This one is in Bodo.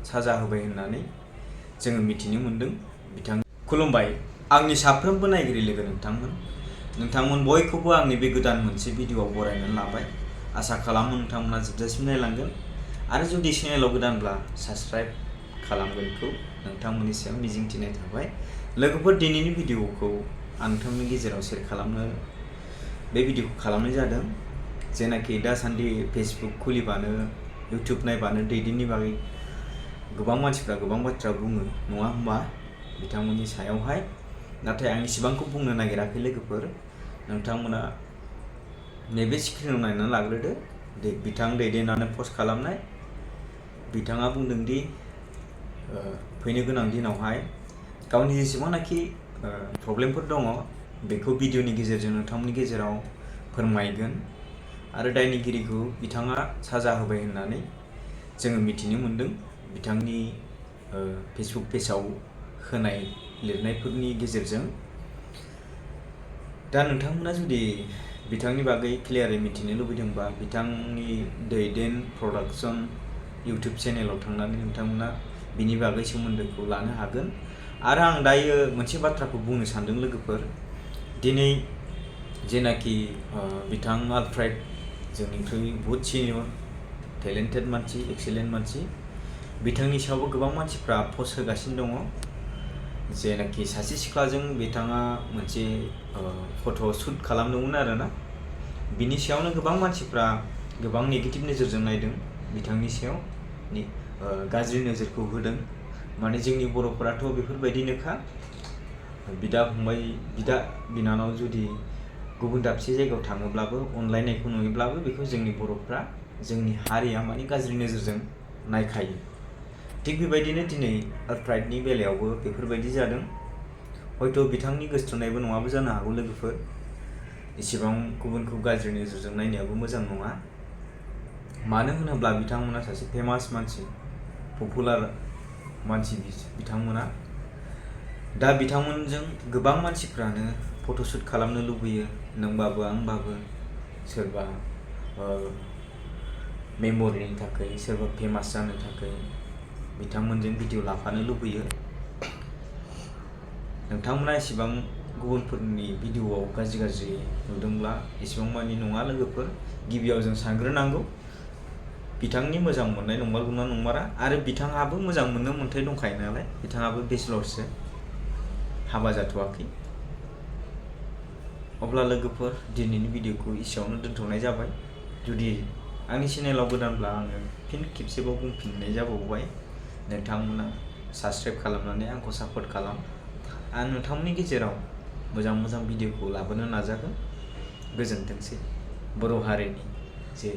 साजा होबाय होननानै जोङो मिथिनो मोनदों। बिथां खुलुमबाय आंनि साफ्रोमबो नायगिरि लोगो नोंथांमोन बयखौबो आंनि बे गोदान मोनसे भिडिअआव बरायनानै लाबाय। आसा खालामो नोंथांमोना जोबजासिम नायलांगोन आरो जुदि चेनेलाव गोदानब्ला साबस्क्राइब खालामगोनखौ नोंथांमोननि सायाव मिजिंथिनाय थाबाय। लोगोफोर, दिनैनि भिडिअखौ आं नोंथांनि गेजेराव शेयार खालामनो बे भिडिअखौ खालामनाय जादों। जेनाखि दासान्दि फेसबुक खुलिबानो इउटिउब नायबानो दैदेननि बागै गोबां मानसिफ्रा गोबां बाथ्रा बुङो, नङा होमबा? बिथांमोननि सायावहाय नाथाय आं इसिबांखौ बुंनो नागिराखै लोगोफोर। नोंथांमोना नैबे स्क्रिनाव नायनानै लाग्रोदो। बिथां दैदेनानो पस्ट खालामनाय। बिथाङा बुंदों दि फैनो गोनां दिनावहाय गावनि जेसेबांनाखि प्रब्लेमफोर दङ बेखौ भिडिअनि गेजेरजों नोंथांमोननि गेजेराव फोरमायगोन आरो दायनिगिरिखौ बिथाङा साजा होबाय होननानै जोङो मिथिनो मोनदों बिथांनि फेसबुक पेजाव होनाय लिरनायफोरनि गेजेरजों। दा नोंथांमोना जुदि बिथांनि बागै क्लियारै मिथिनो लुबैदोंबा बिथांनि दैदेन प्रडाक्शन इउटिउब चेनेलाव थांनानै नोंथांमोना बिनि बागै सोमोन्दोखौ लानो हागोन। आरो आं दायो मोनसे बाथ्राखौ बुंनो सानदों लोगोफोर। दिनै जेनाखि बिथां आलफ्रेड, जोंनिख्रुइ बहुद सिनियर टेलेन्टेड मानसि, एक्सेलेन्ट मानसि, बिथांनि सायावबो गोबां मानसिफ्रा पस्ट होगासिनो दङ। जेनाखि सासे सिख्लाजों बिथाङा मोनसे फट' शुट खालामदोंमोन आरोना, बिनि सायावनो गोबां मानसिफ्रा गोबां नेगेटिभ नोजोरजों नायदों बिथांनि सायाव, गाज्रि नोजोरखौ होदों। माने जोंनि बर'फोराथ' बेफोरबायदिनोखा। बिदा फंबाय, बिदा बिनानाव जुदि गुबुन दाबसे जायगायाव थाङोब्लाबो अनलायनायखौ नुयोब्लाबो बेखौ जोंनि बर'फ्रा, जोंनि हारिया माने गाज्रि नोजोरजों नायखायो। थिग बेबायदिनो दिनै आलफ्रेडनि बेलायावबो बेफोरबायदि जादों। हयथ' बिथांनि गोसोथोनायबो नङाबो जानो हागौ लोगोफोर। इसेबां गुबुनखौ गाज्रि नोजोरजों नायनायाबो मोजां नङा। मानो होनोब्ला बिथांमोना सासे फेमास मानसि, पपुलार मानसि बिथांमोना। दा बिथांमोनजों गोबां मानसिफ्रानो फट'शुट खालामनो लुबैयो, नोंबाबो आंबाबो। सोरबा मेम'रिनि थाखाय, सोरबा फेमास जानो थाखाय बिथांमोनजों भिडिअ लाफानो लुबैयो। नोंथांमोना एसेबां गुबुनफोरनि भिडिअआव गाज्रि नुदोंब्ला एसेबां मानि नङा लोगोफोर। गिबियाव जों सानग्रोनांगौ बिथांनि मोजां मोननाय नंमारगौना नंमारा, आरो बिथाङाबो मोजां मोननो मोन्थाय दंखायो नालाय, बिथाङाबो बेचलरसो, हाबा जाथ'वाखै। अब्ला लोगोफोर, दिनैनि भिडिअखौ एसेयावनो दोनथ'नाय जाबाय। जुदि आंनि चेनेलाव गोदानब्ला आङो फिन खेबसेबाव बुंफिननाय जाबावबाय, नोंथांमोना साबस्क्राइब खालामनानै आंखौ सापर्ट खालाम। आं नोंथांमोननि गेजेराव मोजां मोजां भिडिअखौ लाबोनो नाजागोन। गोजोनथोंसै। बर' हारिनि जे